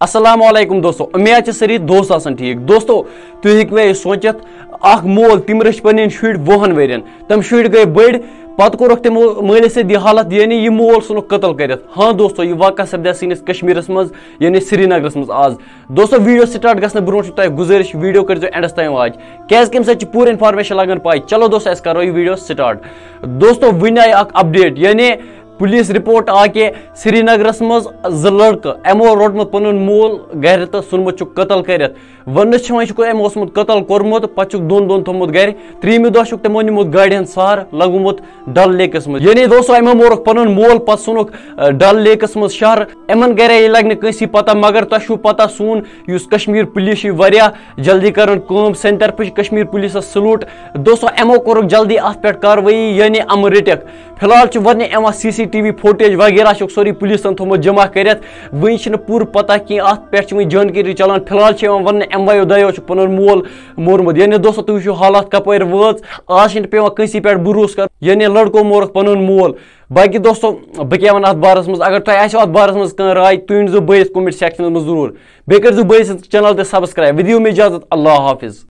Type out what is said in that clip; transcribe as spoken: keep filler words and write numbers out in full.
السلام علیکم دوستو، امید چھِ سٲری دوست آسان ٹھیٖک۔ دوستو، تُہۍ ہیٚکِوا یہِ سوٗنٛچِتھ، اکھ مول، تٔمۍ رٔچھۍ پنٕنۍ شُرۍ وُہن ؤرین، تِم شُرۍ گٔے بٔڑۍ، پتہٕ کوٚرُکھ تِمو مٲلِس سۭتۍ یہِ حالت، یعنی یہِ مول ژھُنُکھ قتل کٔرِتھ۔ ہاں دوستو، یہِ واقعہ سپدیو سٲنِس کشمیرس منٛز، یعنی سرینگرس منٛز آز۔ دوستو، video start گژھنہٕ برونٛٹھ چھُ تۄہہِ گُزٲرِش، video کٔرۍزیو endس تام watch، کیازِ کہِ اَمہِ سۭتۍ چھِ پوٗرٕ information لگان پاے۔ چلو دوستو، أسۍ کرو یہِ video start۔ دوستو، وٕنہِ آیہِ اکھ update، یعنی پولیس رپورٹ آ کہ سرینگرس منٛز زٕ لڑکہٕ، یِمو روٚٹمُت پنُن مول گرِ تہٕ ژھُنمُت چھُکھ قتل کٔرِتھ۔ وننہٕ چھُ وۄنۍ چھُکھ أمۍ اوسمُت قتل کوٚرمُت، پتہٕ چھُکھ دۄن دۄن تھوٚومُت گرِ۔ ترٛیٚیِمہِ دۄہ چھُکھ تِمو نیوٗمُت گاڑِ ہُنٛد سہارٕ، لگومُت ڈل لیکس منٛز۔ یعنی دوستو، یِمو مورُکھ پنُن مول، پتہٕ ژھُنُکھ، آ، ڈل لیکس منٛز شہر۔ یِمن گرِ یہِ لگہِ نہٕ کٲنٛسی پتہ، مگر تۄہہِ چھُو پتہ سون یُس کشمیر پولیس چھُ، یہِ واریاہ جلدی کران کٲم۔ سانہِ طرفہٕ چھِ کشمیر پولیسس salute۔ دوستو، یِمو کوٚرُکھ جلدی اتھ پٮ۪ٹھ کاروٲیی، یعنی یِم رٔٹِکھ۔ فی الحال چھُ وننہٕ یِوان CCTV footage وغیرہ چھُکھ سورُے پولیسن تھوٚومُت جمع کٔرِتھ۔ وٕنہِ چھِنہٕ پوٗرٕ پتہ کینٛہہ، اتھ پٮ۪ٹھ چھِ وٕنہِ جانکٲری چلان۔ فی الحال چھِ یِوان وننہٕ، یِموٕے دۄیو چھُکھ پنُن مول مورمُت۔ یعنی دوستو، تُہۍ وٕچھِو حالات کپٲرۍ وٲژ۔ آز چھِنہٕ پٮ۪وان کٲنٛسی پٮ۪ٹھ بروسہٕ کرُن، یعنی لڑکو مورُکھ پنُن مول۔ باقی دوستو، بہٕ کیٛاہ ونہٕ اتھ بارس منٛز؟ اگر تۄہہِ آسیو اتھ بارس منٛز کانٛہہ راے، تُہۍ ؤنۍزیو بٲیِس comment sectionس منٛز ضروٗر۔ بیٚیہِ کٔرۍزیو بٲیِس channel تہِ subscribe۔ وۄنۍ دِیِو مےٚ اجازت، اللہ حافظ۔